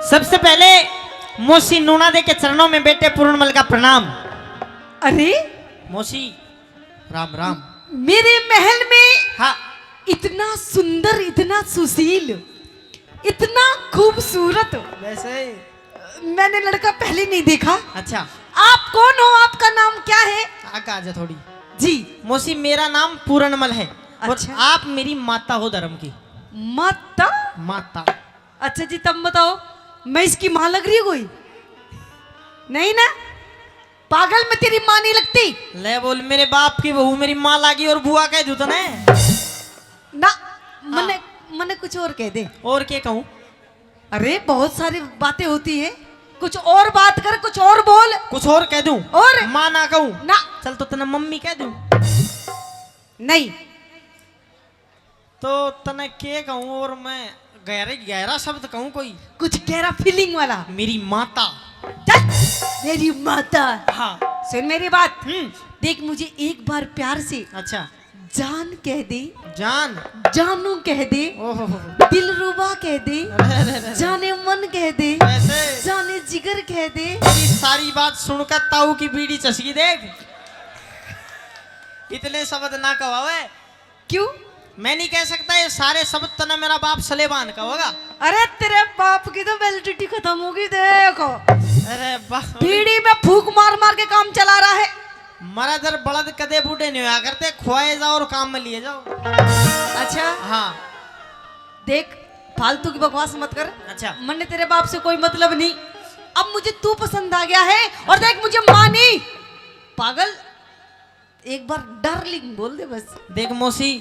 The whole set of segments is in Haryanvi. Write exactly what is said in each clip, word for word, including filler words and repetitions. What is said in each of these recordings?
सबसे पहले मौसी नूना दे के चरणों में बैठे पूर्णमल का प्रणाम। अरे मौसी, राम राम। मेरे महल में हाँ। इतना सुंदर, इतना सुशील, इतना खूबसूरत वैसे मैंने लड़का पहले नहीं देखा। अच्छा। आप कौन हो, आपका नाम क्या है? आगे आ जा थोड़ी। जी। मौसी, मेरा नाम पूरणमल है और अच्छा। आप मेरी माता हो धर्म की। माता? माता। अच्छा जी, तब बताओ, मैं इसकी माँ लग रही हूँ कोई? नहीं ना? पागल, मैं तेरी माँ नहीं लगती। ले बोल, मेरे बाप की बहू मेरी माँ लागी और बुआ कह दूँ तने? ना, हाँ। मने, मने कुछ और कह दे। और क्या कहूँ? अरे, बहुत सारी बातें होती है, कुछ और बात कर, कुछ और बोल। कुछ और कह दूँ? और? माँ ना कहूँ? ना। चल, तो तने मम्मी कह दूँ? नहीं। तो तने के कहूँ और मैं गहरे, गहरा शब्द कहूँ कोई? कुछ गहरा feeling वाला। मेरी माता। चल, मेरी माता। हाँ। सुन मेरी बात। हम्म। देख, मुझे एक बार प्यार से अच्छा। जान कह दे। जान? जानू कह दे। ओहो। दिलरुबा कह दे। अरे, अरे, अरे, अरे। जाने मन कह दे। वैसे? जाने जिगर कह दे। तेरी सारी बात सुनकर ताऊ की बीड़ी चसकी देख। इतने शब्द ना कहवावे। क्यों? मैं नहीं कह सकता, ये सारे शब्द तने मेरा बाप सलेमान का होगा। अरे, तेरे बाप की तो validity खत्म होगी, देखो। अरे बाप। बीड़ी में फूंक मार मार के काम चला रहा है। मरा जर बलद कदे बूढ़े नहीं होया करते, खुआए जाओ और काम में लिए जाओ। अच्छा। हाँ। देख, फालतू की बकवास मत कर। अच्छा। मन्ने तेरे बाप से कोई मतलब नहीं। अब मुझे तू पसंद आ गया है और देख, मुझे माँ नहीं, पागल, एक बार darling बोल दे बस। देख मौसी,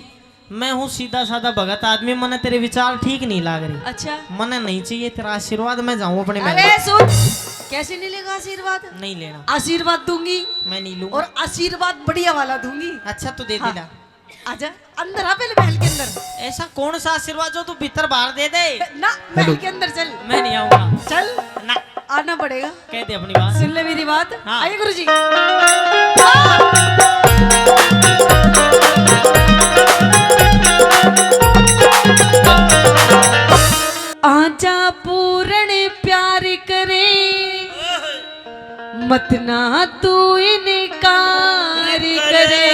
मैं हूँ सीधा साधा भगत आदमी, मने तेरे विचार ठीक नहीं लाग रहे। अच्छा। मने नहीं चाहिए तेरा आशीर्वाद, मैं जाऊँ अपने महल। अरे सुन, कैसे नहीं लेगा आशीर्वाद? नहीं लेना। आशीर्वाद दूंगी। मैं नहीं लूँ। और आशीर्वाद बढ़िया वाला दूंगी। अच्छा, तो दे हाँ। दिला। आजा, अंदर आ, पहले महल के अंदर। ऐसा कौन सा आशीर्वाद जो तू भीतर बाहर दे दे? ना, महल के अंदर चल। मैं नहीं आऊंगा। चल। ना। आना पड़ेगा। कह दे अपनी बात। सुन ले मेरी बात। हाँ। आइए गुरुजी। आजा पूरण प्यार करे, मत ना तू इनकार करे।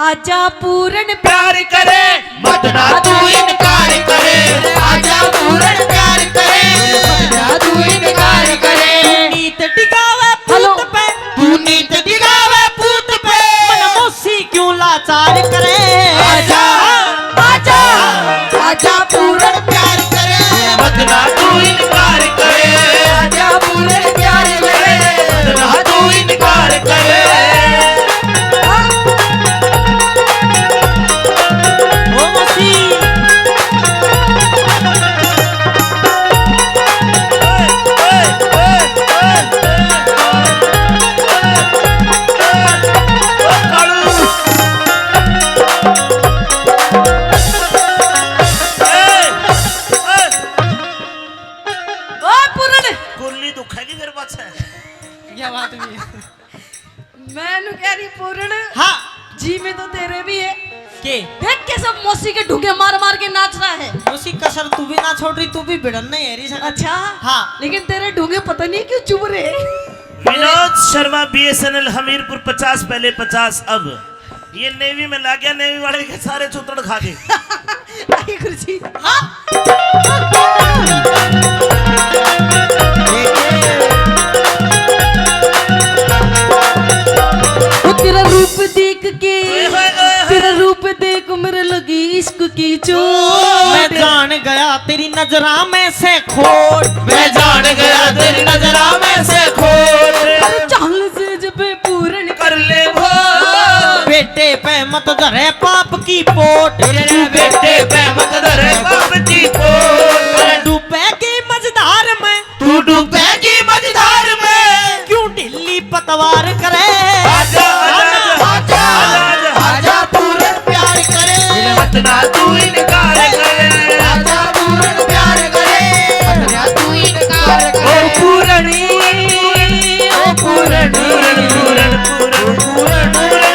आजा पूरण प्यार करे, मत ना तू इनकार करे। आजा पूरण प्यार करे, मत ना तू इनकार करे। नीत टिकावे हेलो। पूत पे, तू नीत टिकावे पूत पे। मन मौसी क्यों लाचार करे? आजा, आजा, आजा पूरण प्यार करे, मत ना तू इनकार करे। आजा पूरण प्यार करे, मत ना तू इनकार करे। ओ मौसी। ओ पूरण। कुरली दुखेगी फिर पाछे। क्या बात हुई? मैं नु कह रही पूरण। हाँ। जी में तो तेरे भी है। के? देख के सब मौसी के ढूंगे मार मार के नाच रहा है। मौसी कसर तू भी ना छोड़ रही, तू भी भिड़न नहीं है रही सका। अच्छा। हाँ। लेकिन तेरे ढूंगे पता नहीं क्यों चुभ रहे। विनोद शर्मा, बीएसएनएल हमीरपुर, पचास पहले पचास अब। ये नेवी में लाग गया, नेवी वाले के सारे चूतड़ खा गए। आइए गुरुजी। हाँ। ओ तेरा रूप देख के, ओए होए, ओए होए। तेरा रूप देख मेरे लगी इश्क की चोट। मैं जान गया तेरी नजरा में से खोट। मैं जान गया तेरी नजरा में से खोट। अरे चाल से जब पूरण कर ले वो। बेटे पे मत धरे पाप की पोट। तेरे बेटे पे मत धरे पाप की पोट। अरे डूबेगी मझधार में। तू डूबेगी मझधार में। क्यों ढीली पतवार करे? आजा, आजा, आजा, आजा, आजा, आजा, पूरण प्यार करे। मत ना तू इनकार करे। आजा, पूरण प्यार करे। मत ना तू इनकार करे। ओ पूरणी, ओ पूरण, पूरण, पूरण, पूरण, पूरण,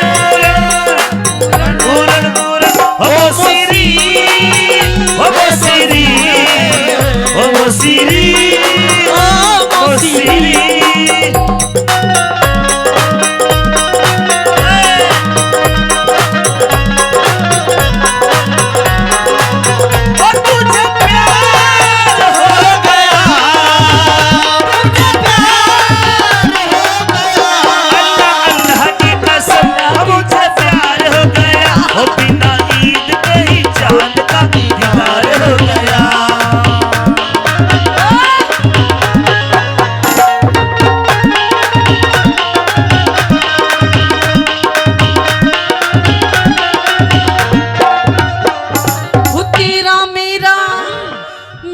पूरण, पूरण, पूरण, ओ श्री, ओ श्री।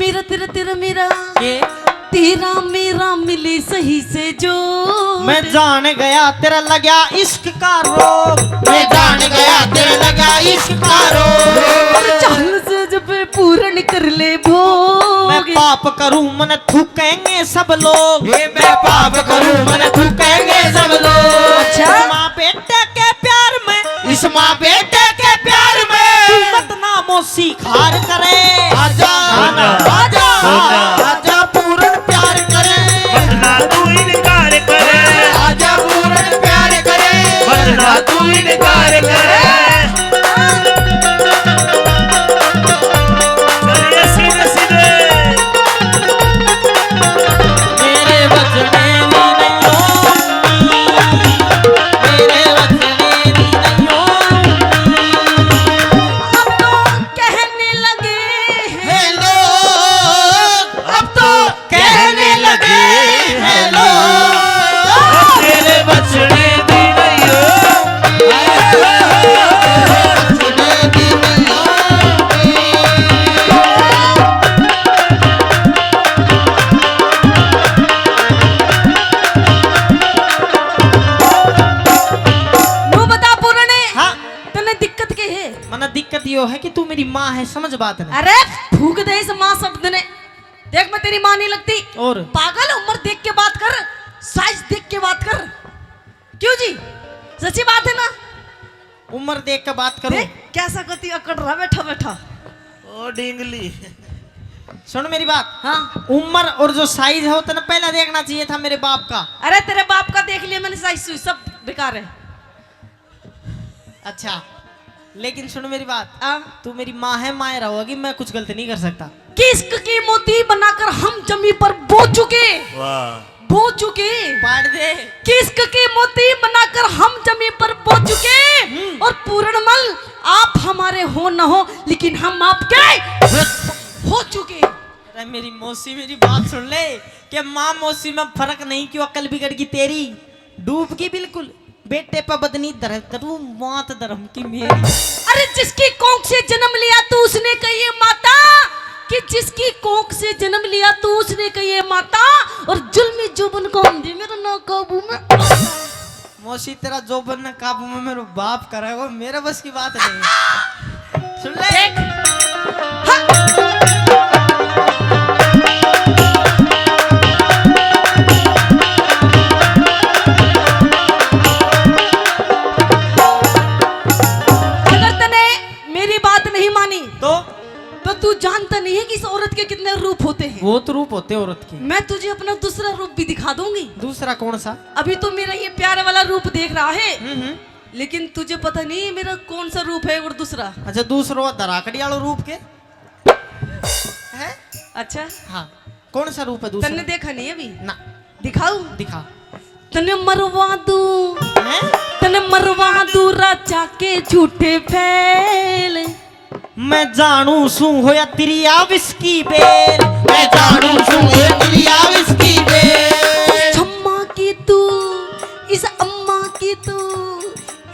मेरा तेरा, तेरा मेरा, के? तेरा मेरा मिले सही से जो। मैं जान गया तेरा लग्या इश्क का रोग। मैं जान गया तेरा लग्या इश्क का रोग। और चाल से जब पूर्ण कर ले भोग। मैं पाप करूं मन थूकेंगे सब लोग। ये मैं पाप करूं मन थूकेंगे सब लोग। अच्छा। माँ बेटे के प्यार में, इस माँ बेटे के प्यार में। तू मत ना मौसी खार करे। आजा, आजा, आजा, आजा। आजा पूर्ण प्यार करे। वरना तू इनकार करे। आजा पूर्ण प्यार करे। वरना तू इनकार करे। करे सीधे सीधे। मेरे बचने भी नहीं हो, मेरे बचने भी नहीं हो। अब तो कहने लगे हैं लोग, अब तो कहने लगे हैं लोग, तेरे बचने भी नहीं हो। न्यू बता पूरने, हाँ। तन्ने दिक्कत के है? मना दिक्कत यो है कि तू मेरी माँ है, समझ बात ने। अरे फूक दे इस माँ शब्द ने। देख, मैं तेरी माँ नहीं लगती। और? पागल, उम्र देख के बात कर, साइज देख के बात कर। क्यों जी, सच्ची बात है ना? उम्र देख के बात करूं? देख, कैसा कोती अकड़ रहा बैठा बैठा। ओ डिंगली। सुन मेरी बात। हाँ। उम्र और जो साइज है, वो तने पहला देखना चाहिए था मेरे बाप का। अरे, तेरे बाप का देख लिया मैंने, साइज सुइज सब बेकार है। अच्छा, लेकिन सुन मेरी बात। हाँ। तू मेरी माँ है, माँ रहोगी, मैं कुछ गलत नहीं कर सकता। किश्क की मोती बनाकर हम जमी पर बो चुके। वाह। बो चुके। पाड़ दे। किश्क की मोती बनाकर हम जमी पर बो चुके। हम्म। और पूरणमल, आप हमारे हो न हो, लेकिन हम आपके हो चुके। अरे मेरी मौसी, मेरी बात सुन ले, कि माँ मौसी में फर्क नहीं, क्यों अकल बिगड़ गई तेरी, डूब गई बिल्कुल। बेटे पे बदनी धर तू, मात धर्म की मेरी। अरे जिसकी कोख से जन्म लिया तू, उसने कहिए माता, कि जिसकी कोख से जन्म लिया तू, उसने कहिए माता, और जुल्मी जुबन को हम दे मेरा ना काबू में। मौसी, तेरा जोबन ना काबू में मेरा बाप करेगा, मेरे बस की बात नहीं। सुन ले। देख। हाँ। अगर तने मेरी बात नहीं मानी तो? तो तू जानता नहीं है कि इस औरत के कितने रूप होते हैं। बहुत रूप होते हैं औरत के। मैं तुझे अपना दूसरा रूप भी दिखा दूंगी। दूसरा कौन सा? अभी तो मेरा ये प्यारा वाला रूप देख रहा है, हम्म, हम्म। लेकिन तुझे पता नहीं है मेरा कौन सा रूप है और दूसरा। अच्छा, दूसरो धराकड़ी वालो रूप के? हैं? अच्छा। हाँ, कौन सा रूप है दूसरा? तन्ने देखा नहीं अभी? ना। दिखाऊं? दिखा। तन्ने मरवा दूं। हैं? तन्ने मरवा दूं राजा के झूठे फैल। मैं जानू सूं होया तेरी आविस की बेल। मैं जानू सूं होया तेरी आविस की बेल। छम्मा की तू, इस अम्मा की तू,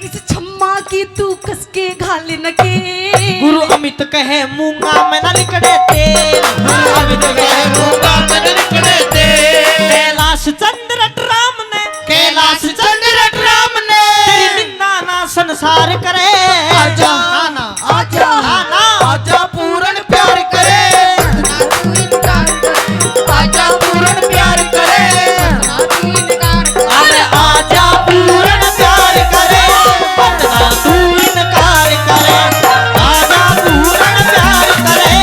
इस छम्मा की तू कस के घाल न के। गुरु अमित कहे मूंगा में ना लिकड़े तेल। गुरु अमित कहे मूंगा में ना लिकड़े तेल। कैलाश चंद्र राम ने, कैलाश चंद्र राम ने तेरी निंदा ना संसार करे। आजा, आना। आजा, आना। आजा पूर्ण प्यार करे। आजा पूर्ण प्यार करे। अरे आजा पूर्ण प्यार करे, वरना तू इनकार करे। आजा पूर्ण प्यार करे,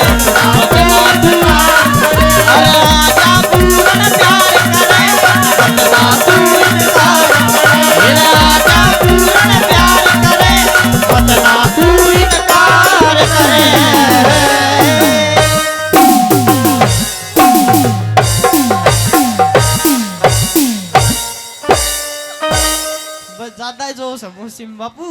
वरना तू, अरे आजा पूर्ण प्यार करे, वरना तू इनकार करे। अरे आजा पूर्ण प्यार करे, वरना तू इनकार करे। बस ज्यादा ही जोश है मौसम बाबू।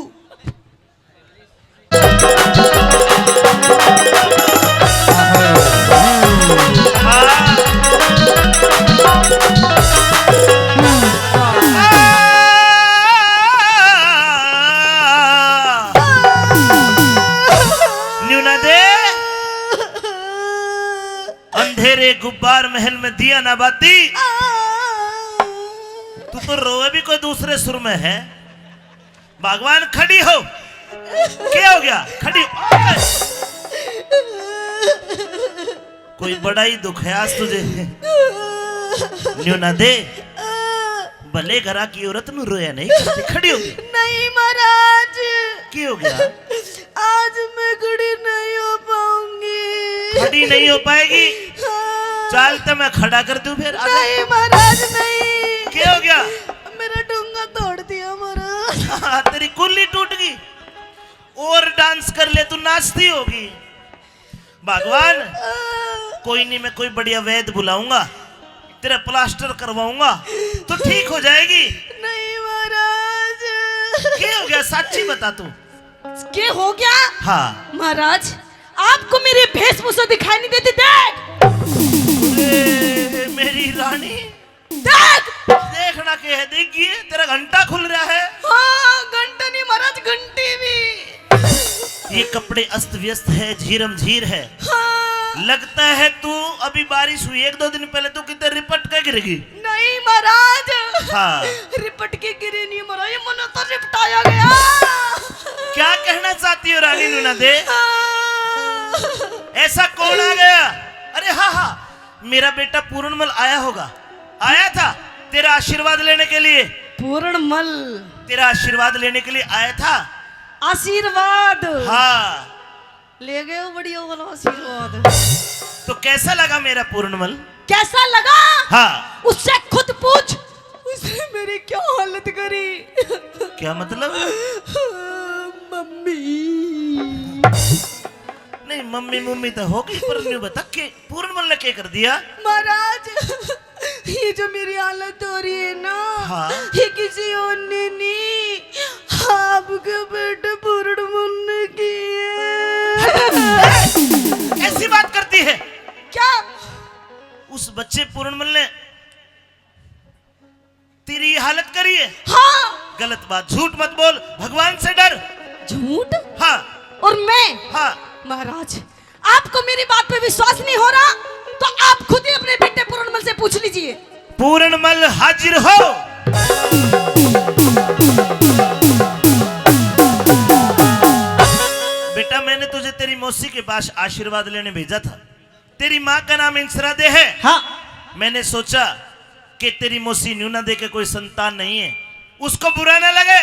न्यू ना दे। अंधेरे गुब्बार महल में दिया ना बाती। तू तो रोवे भी कोई दूसरे सुर में है। भगवान, खड़ी हो। क्या हो गया? खड़ी हो। कोई बड़ा ही दुख है आज तुझे। न्यू ना दे। भले घरा की औरत नु रोया नहीं करती। खड़ी हो गई। नहीं महाराज। क्या हो गया? आज मैं खड़ी नहीं हो पाऊंगी। खड़ी नहीं हो पाएगी? हाँ। चाल तो मैं खड़ा कर दूं फिर। आजा। नहीं महाराज, नहीं। क्या हो गया? मेरा टुंगा तोड़ दिया महाराज। हाँ, तेरी कुल्ली टूट गई। और डांस कर ले, तू नाचती होगी। भगवान, कोई नहीं, मैं कोई बढ़िया वैद बुलाऊंगा, तेरा प्लास्टर करवाऊंगा, तो ठीक हो जाएगी। नहीं महाराज। क्या हो गया, साची बता तू। क्या हो गया? हाँ। महाराज, आपको मेरी वेशभूषा दिखाई नहीं देती? देख। ए, मेरी रानी। देख। देखना के है, देखिए, तेरा घंटा खुल रहा है। हाँ, घंटा नहीं महाराज, घंटी भी। ये कपड़े अस्त व्यस्त है, झीरम झीर है। हाँ। लगता है तू अभी बारिश हुई, एक दो दिन पहले तू कितने रिपट के गिर गई। नहीं महाराज। हाँ। रिपट के गिरी नहीं महाराज, ये मने तो रिपटाया गया। क्या कहना चाहती हो रानी नूना दे? हाँ। ऐसा कौन आ गया? अरे हाँ, हाँ, मेरा बेटा पूरणमल आया होगा, आया था तेरा आशीर्वाद लेने के लिए। पूरणमल। तेरा आशीर्वाद लेने के लिए आया था। आशीर्वाद। हाँ। ले गए वो बढ़िया वाला आशीर्वाद। तो कैसा लगा मेरा पूरणमल? कैसा लगा? हाँ। उससे खुद पूछ। उसने मेरी क्या हालत करी। क्या मतलब? मम्मी। नहीं, मम्मी मुम्मी तो हो गई, पर न्यू बता के पूरणमल ने क्या कर दिया? महाराज, ये जो मेरी हालत हो रही है ना, हाँ। ये किसी और ने नहीं, आपके बेटे पूरणमल ने की है। ऐसी बात करती है? क्या? उस बच्चे पूरणमल ने तेरी ये हालत करी है? हाँ। गलत बात, झूठ मत बोल, भगवान से डर। झूठ? हाँ। और मैं? हाँ। महाराज, आपको मेरी बात पे विश्वास नहीं हो रहा, तो आप खुद ही अपने बेटे पूरणमल से पूछ लीजिए। पूरणमल हाजिर हो। बेटा, मैंने तुझे तेरी मौसी के पास आशीर्वाद लेने भेजा था। तेरी माँ का नाम इंसरा दे है। हाँ। मैंने सोचा कि तेरी मौसी न्यूना दे के कोई संतान नहीं है, उसको बुरा ना लगे,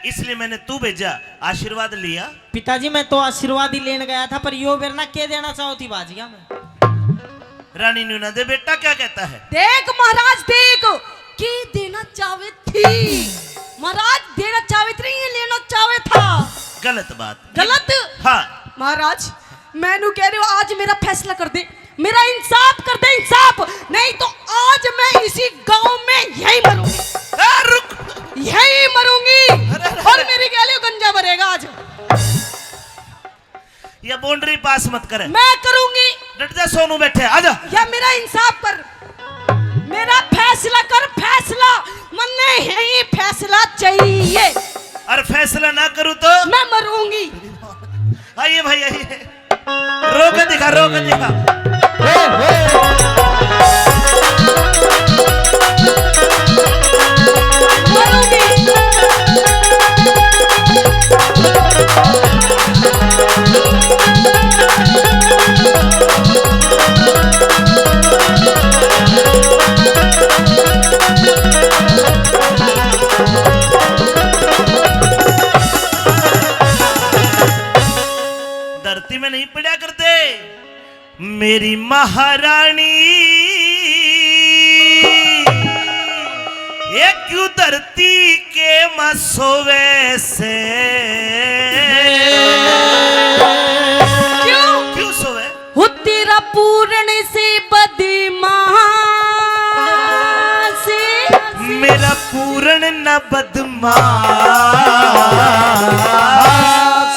इसलिए मैंने तू भेजा, आशीर्वाद लिया। पिताजी, मैं तो आशीर्वाद ही लेने गया था, पर यो बेर ना के देना चाहो थी, बाज गया मैं। रानी न्यूना दे बेटा क्या कहता है? देख महाराज, देख, के देना चाहे थी। महाराज, देना चाहे थी, ये लेना चाहे था। गलत बात। गलत? हाँ। महाराज, मैं नू कह रही हूँ, आज मेरा फैसला कर दे, मेरा इंसाफ कर दे, इंसाफ, नहीं तो आज मैं इसी गांव में यहीं मरूंगी। ए, रुक। यहीं मरूंगी। अरे, अरे, और अरे। मेरी गैलियों गंजा भरेगा आज। ये बाउंड्री पास मत करे। मैं करूंगी। डट जा सोनू, बैठे, आजा। या मेरा इंसाफ कर, मेरा फैसला कर, फैसला, मन्ने यही फैसला चाहिए। और फैसला ना करूं तो? मैं मरूंगी। आइए भाई, आइए। रो के दिखा, रो के दिखा। धरती में नहीं पड़ा करते। मेरी महारानी, ये क्यों धरती के माँ सोवे से? क्यों? क्यों सोवे? हो तेरा पूरण से बदमाश। मेरा पूरण ना बदमाश।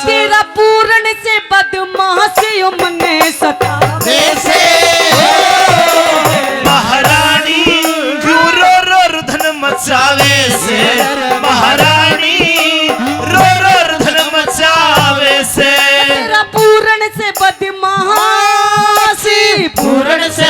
तेरा पूरण से बदमाश यो मने सतावे से। महारानी क्यों रो रो रुधन मचावे से। महारानी रो रो रुधन मचावे से। तेरा पूरण से बदमाश। पूरण से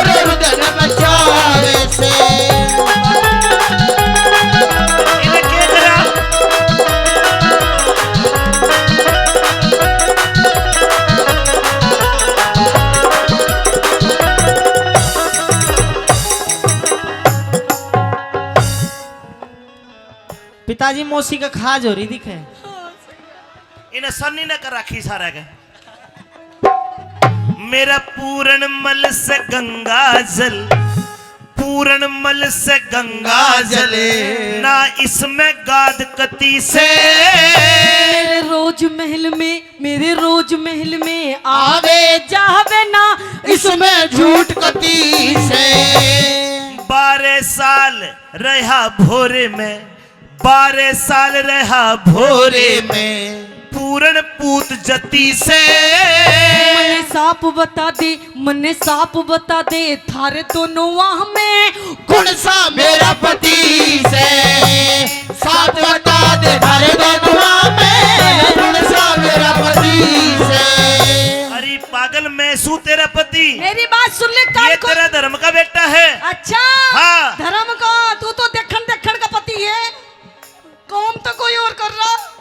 धर्म बचावे से। इन्हें के करा? पिताजी, मौसी का खाज हो रही दिखे। इन्हें सन्नी ने कर रखी सारा के। मेरा पूरण मल से गंगा जल, पूरण मल से गंगा जल, ना इसमें गाद कती से। मेरे रोज महल में, मेरे रोज महल में आवे जावे ना इसमें झूठ कती से। बारह साल रहा भोरे में, बारह साल रहा भोरे में, पूरण पूत जती से। मन्ने साफ बता दे, मन्ने साफ बता दे, थारे दोनों वाह में कौन सा मेरा पति से? साफ बता दे, थारे दोनों वाह में कौन सा मेरा पति से? अरे पागल, मैं सू तेरा पति। मेरी बात सुन ले, कान ये खोल। तेरा धर्म का बेटा है। अच्छा। हाँ। धर्म का, तू तो देखण देखण का पति है, काम तो कोई और कर रहा।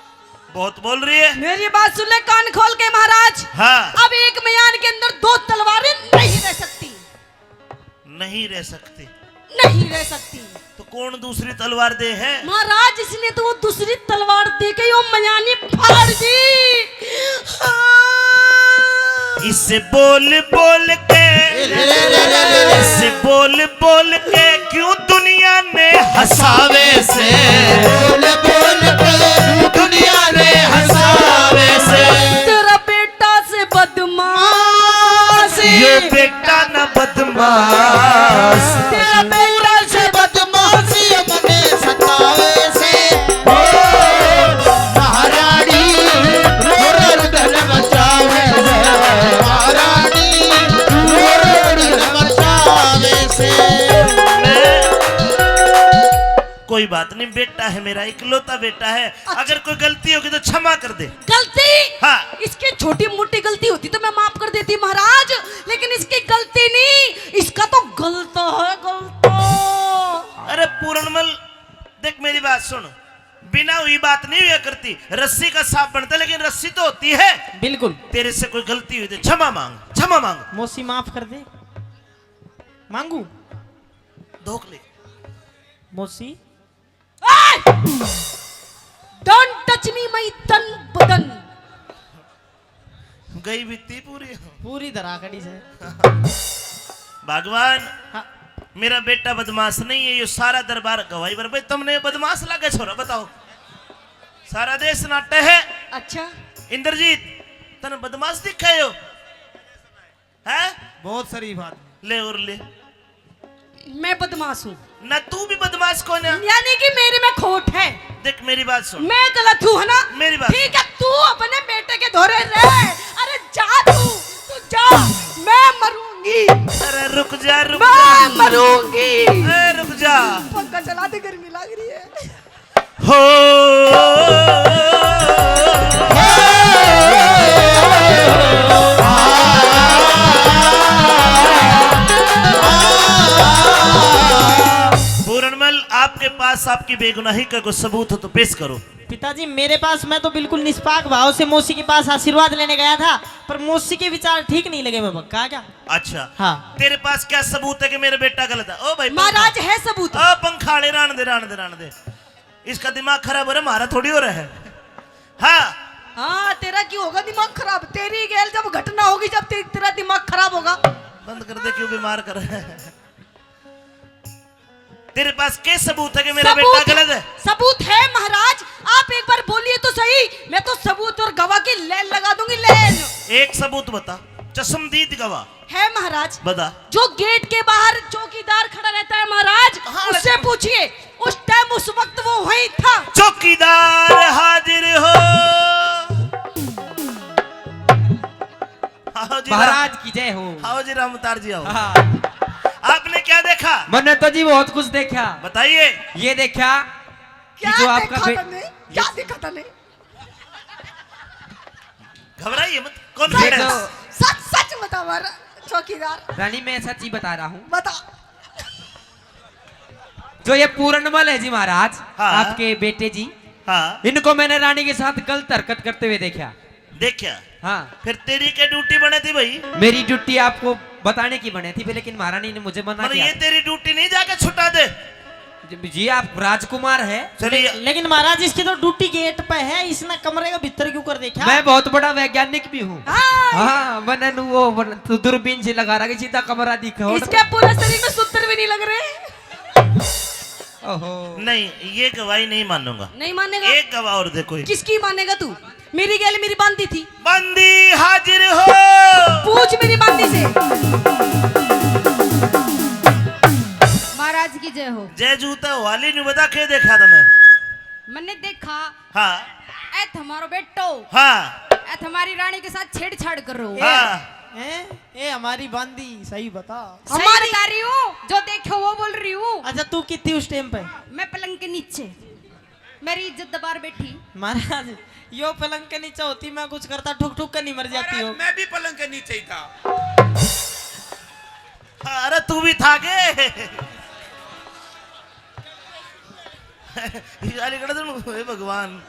बहुत बोल रही है। मेरी बात सुन ले कान खोल के महाराज। हाँ। अब एक मयान के अंदर दो तलवारें नहीं रह सकती। नहीं रह सकती। नहीं रह सकती। तो कौन दूसरी तलवार दे है? महाराज, इसने तो वो दूसरी तलवार दे के यो मयानी फाड़ दी। हाँ। इसे बोल बोल के, इसे बोल बोल के क्यों दुनिया ने हंसावे से? बोल बोल के क्यों दुनिया ने हंसावे से? तेरा बेटा से बदमाश। ये बेटा ना बदमाश। तेरा बेटा से बदमाशी मने सतावे से। ओ महारानी, रो रो धन बचावे से। महारानी, रो रो धन बचावे से। कोई बात नहीं, बेटा है मेरा, इकलौता बेटा है। अच्छा। अगर कोई गलती होगी तो क्षमा कर दे। गलती? हाँ। इसकी छोटी मोटी गलती होती तो मैं माफ कर देती महाराज, लेकिन इसकी गलती नहीं, इसका तो गलता है, गलता। अरे पूरणमल, देख मेरी बात सुन, बिना हुई बात नहीं हुआ करती। रस्सी का सांप बनता है, लेकिन रस्सी तो होती है। बिल्कुल। तेरे से कोई गलती हुई तो क्षमा मांग, क्षमा मांग। मौसी माफ कर दे। मांगू? धोख ले। मौसी। Don't touch me, my तन बदन। गई बीती पूरी। पूरी धरा खड़ी से। भगवान, हाँ। मेरा बेटा बदमाश नहीं है, ये सारा दरबार गवाही भर। भाई, तुमने बदमाश लागे छोरा, बताओ। सारा देश नाटे है। अच्छा। इंद्रजीत, तने बदमाश दिखायो? हैं? बहुत शरीफ आदमी। ले और ले। मैं बदमाश हूँ। ना, तू भी बदमाश कौन है? यानी कि मेरे में खोट है। देख मेरी बात सुन। मैं गलत हूँ, है ना? मेरी बात ठीक है, तू अपने बेटे के धोरे रह। अरे जा तू, तू जा, मैं मरूंगी। अरे रुक जा, रुक जा। मैं मरूंगी। ए, रुक जा। पंखा चला दे, गर्मी लग रही है। हो। पूरणमल, आपके पास आपकी बेगुनाही का कोई सबूत हो तो पेश करो। पिताजी, मेरे पास, मैं तो बिल्कुल निष्पाक भाव से मौसी के पास आशीर्वाद लेने गया था, पर मौसी के विचार ठीक नहीं लगे। मैं बक्का क्या? अच्छा। हाँ। तेरे पास क्या सबूत है कि मेरा बेटा गलत है? ओ भाई, पंखा। महाराज, है सबूत। ओ पंखा वाले, रान दे, रान दे, रान दे। इसका दिमाग खराब हो रहा है, हमारा थोड़ी हो रहा है। हाँ। हाँ, तेरा क्यों होगा दिमाग खराब? तेरी गैल जब घटना होगी, जब ते-, तेरा दिमाग खराब होगा। बंद कर दे, क्यों बीमार कर रहा है? तेरे पास के सबूत है कि मेरा बेटा गलत है? सबूत है महाराज, आप एक बार बोलिए तो सही, मैं तो सबूत और गवाह की लाइन लगा दूंगी, लाइन। एक सबूत बता, चश्मदीद गवाह। है महाराज। बता। जो गेट के बाहर चौकीदार खड़ा रहता है महाराज, हाँ, उससे पूछिए, उस टाइम, उस वक्त वो वहीं था। चौकीदार हाजिर हो। आओ जी महाराज राम। की जय हो। आओ जी राम अवतार जी, आओ। हाँ। आपने क्या देखा? मैंने तो जी बहुत कुछ देखा। बताइए। ये देखा कि क्या जो आपका देखा बे- तन्ने? क्या देखा तन्ने? घबराइए मत, कौन सच, देखो। सच, सच बता, मारा। चौकीदार। रानी, मैं सच्ची बता रहा हूँ। बता। जो ये पूरनमल है जी महाराज, हाँ। आपके बेटे जी, हाँ। इनको मैंने रानी के साथ गलत हरकत करते हुए देखा। देखा? हाँ। फिर तेरी क्या ड्यूटी बने थी भाई? मेरी ड्यूटी आपको बताने की बने थी, लेकिन महारानी ने मुझे मना मतलब किया। ये तेरी ड्यूटी नहीं, जाके छुटा दे। जी, आप राजकुमार है। चलिए। ले-, लेकिन महाराज, इसकी तो ड्यूटी गेट पे है, इसने कमरे के भीतर क्यों कर देखा? मैं बहुत बड़ा वैज्ञानिक भी हूँ। हाँ। हाँ, मैंने नु वो बन-, तो दूरबीन से लगा रखी, सीधा कमरा दिखा। इसके पूरे शरीर में सूत्र भी नहीं लग रहे। ओहो। नहीं, ये गवाही नहीं मानूंगा। नहीं मानेगा? एक गवाह और दे कोई। किसकी मानेगा तू? मेरी गैल मेरी बांदी थी। बांदी हाजिर हो। पूछ मेरी बांदी से। महाराज की जय हो। जय जूता वाली न्यू बता के देखा तने? मैंने देखा। हाँ। ए तुम्हारो बेटो। हाँ। ए तुम्हारी रानी के साथ छेड़छाड़ कर रहो। हाँ। हैं? ए हमारी बांदी सही बता। सही हमारी बता रही हूँ, जो देखो वो बोल रही हूँ। अच्छा, तू कितनी उस टाइम पे? मैं पलंग के नीचे। मेरी इज्जत दबार बैठी। महाराज, यो पलंग के नीचे होती, मैं कुछ करता, ठुक ठुक के नहीं मर जाती हो। महाराज, मैं भी पलंग के नीचे ही था। हाँ, अरे तू भी था के? ये गाली कड़ दूं? हे भगवान,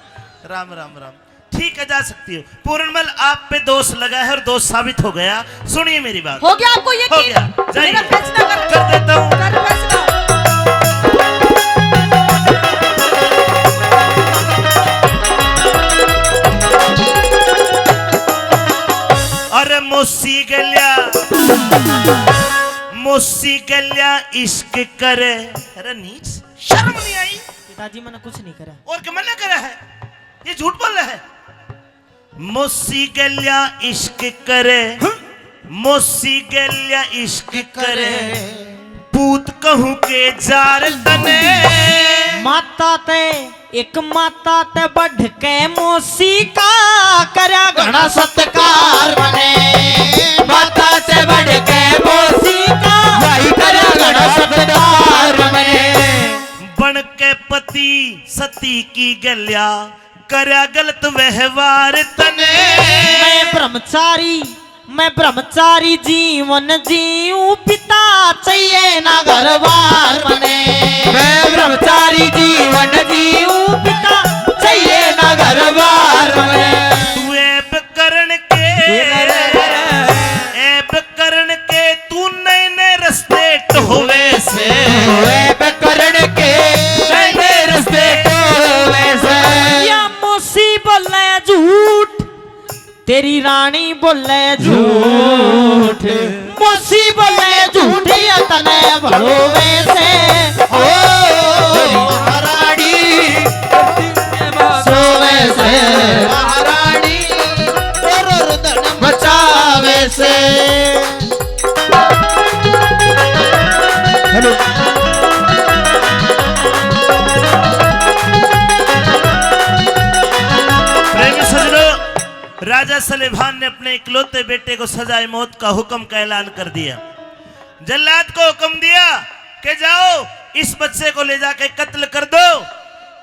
राम राम राम। ठीक है, जा सकती हो। पूरनमल आप पे दोष लगा है और दोष साबित हो गया। सुनिए मेरी बात। हो गया आपको हो यकीन? गया, जाइए। मेरा फैसला कर। कर देता हूँ। कर फैसला। अरे मौसी गल्या, मौसी गल्या इश्क करे। अरे नीच, शर्म नहीं आई? पिताजी, मैंने कुछ नहीं करा। और क्या मना करा है? ये झूठ बोल रहा है। मौसी गल्या इश्क करे, मौसी गल्या इश्क करे, पूत कहूँ के जार तने। माता ते, एक माता ते बढ़ के मौसी का करया घणा सत्कार मने। माता ते बढ़ के मौसी का भाई करया घणा सत्कार मने। बन के पति सती की गल्या करया गलत व्यवहार तने। मैं ब्रह्मचारी, मैं ब्रह्मचारी जीवन जीऊं, पिता चाहिए ना घर बार मने। मैं ब्रह्मचारी जीवन जीऊं, पिता चाहिए ना घर बार मने। तू ऐब करण के, ऐब करण के तू नए नए रस्ते टोवे से। ऐब करण के नए नए रस्ते टोवे से। या मौसी बोले झूठ, तेरी रानी बोले झूठ, मौसी बोले झूठ, ये तने भड़ोवे से। ओ महारानी सोवे से, महारानी और रुदन मचावे से। हेलो। प्रेमी सजनों, राजा सलेमान ने अपने इकलौते बेटे को सजाए मौत का हुक्म का ऐलान कर दिया। जल्लाद को हुक्म दिया कि जाओ, इस बच्चे को ले जाके कत्ल कर दो।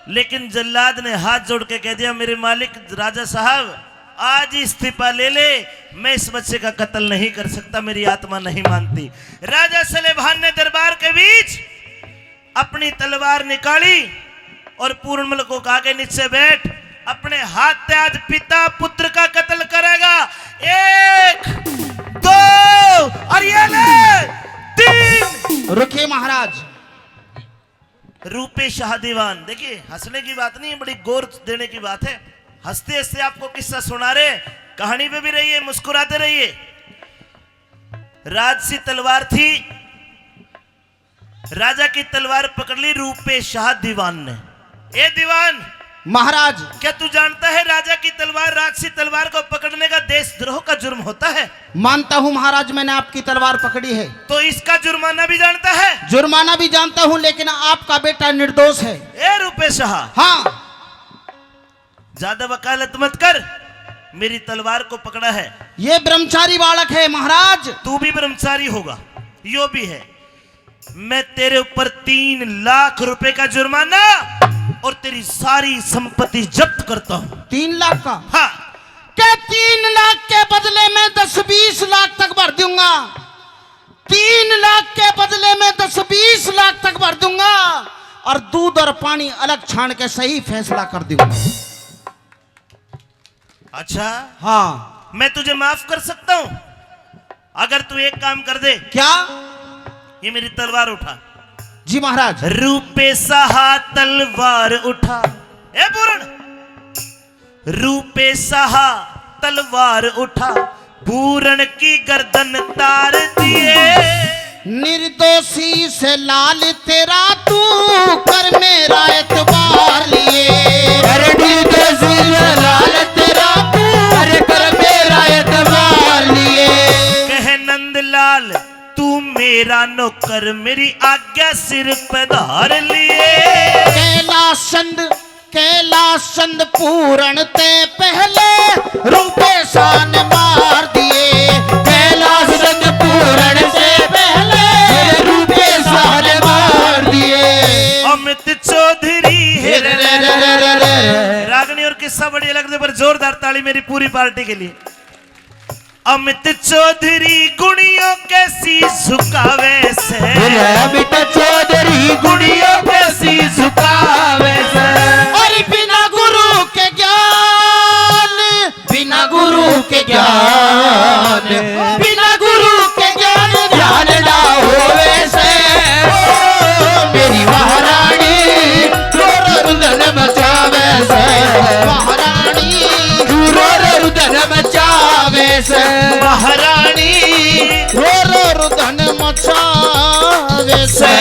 लेकिन जल्लाद ने हाथ जोड़ के कह दिया, मेरे मालिक राजा साहब, आज ही इस्तीफा ले ले, मैं इस बच्चे का कत्ल नहीं कर सकता, मेरी आत्मा नहीं मानती। राजा सलेमान ने दरबार के बीच अपनी तलवार निकाली और पूरनमल को कहा के नीचे बैठ, अपने हाथ से आज पिता पुत्र का कत्ल करेगा। एक, दो और ये ले, तीन। रुकिए महाराज। रूपे शाह दीवान, देखिए हंसने की बात नहीं है, बड़ी गौर देने की बात है। हंसते हंसते आपको किस्सा सुना रहे, कहानी पे भी रहिए, मुस्कुराते रहिए। राजसी तलवार थी, राजा की तलवार पकड़ ली रूपे शाह दीवान ने। ए दीवान, महाराज। क्या तू जानता है राजा की तलवार, राजसी तलवार को पकड़ने का देशद्रोह का जुर्म होता है? मानता हूँ महाराज, मैंने आपकी तलवार पकड़ी है। तो इसका जुर्माना भी जानता है? जुर्माना भी जानता हूँ, लेकिन आपका बेटा निर्दोष है। ए रूपे शाह। हाँ। ज्यादा वकालत मत कर, मेरी तलवार को पकड़ा है। ये ब्रह्मचारी बालक है महाराज। तू भी ब्रह्मचारी होगा, यो भी है। मैं तेरे ऊपर तीन लाख रुपए का जुर्माना और तेरी सारी संपत्ति जब्त करता हूँ। तीन लाख का? हाँ। के तीन लाख के बदले में दस बीस लाख तक भर दूंगा। तीन लाख के बदले में दस बीस लाख तक भर दूंगा और दूध और पानी अलग छान के सही फैसला कर दूंगा। अच्छा, हाँ। मैं तुझे माफ कर सकता हूँ अगर तू एक काम कर दे। क्या? ये मेरी तलवार उठा। जी महाराज। रूपे सहा तलवार उठा। ए पूरण, रूपे सहा तलवार उठा, पूरण की गर्दन तार दिए। निर्दोषी से लाल तेरा तू कर मेरा एतबार लिए। अरे निर्दोषी से लाल तेरा तू, अरे कर मेरा एतबार लिए। कह नंदलाल तू मेरा नौकर, मेरी आज्ञा सिर पे धार लिए। कैलाश चंद, कैलाश चंद पूरण ते पहले रूपे शान मार दिए। कैलाश चंद पूरण से पहले रूपे शान मार दिए। अमित चौधरी हे रे रे रे रे रे रे। रागनी और किस्सा बढ़िया लगते पर जोरदार ताली मेरी पूरी पार्टी के लिए। अमित चौधरी गुणियों के शीश झुकावे से। बोले अमित चौधरी गुणियों के शीश झुकावे से। और बिना गुरु के ज्ञान, बिना गुरु के ज्ञान, बिना गुरु के ज्ञान ध्यान ना होवे से। ओ मेरी महारानी, रो रो रुदन मचावे से। महारानी, रो रो रुदन मचावे से। महारानी, रो रो रुदन मचावे से।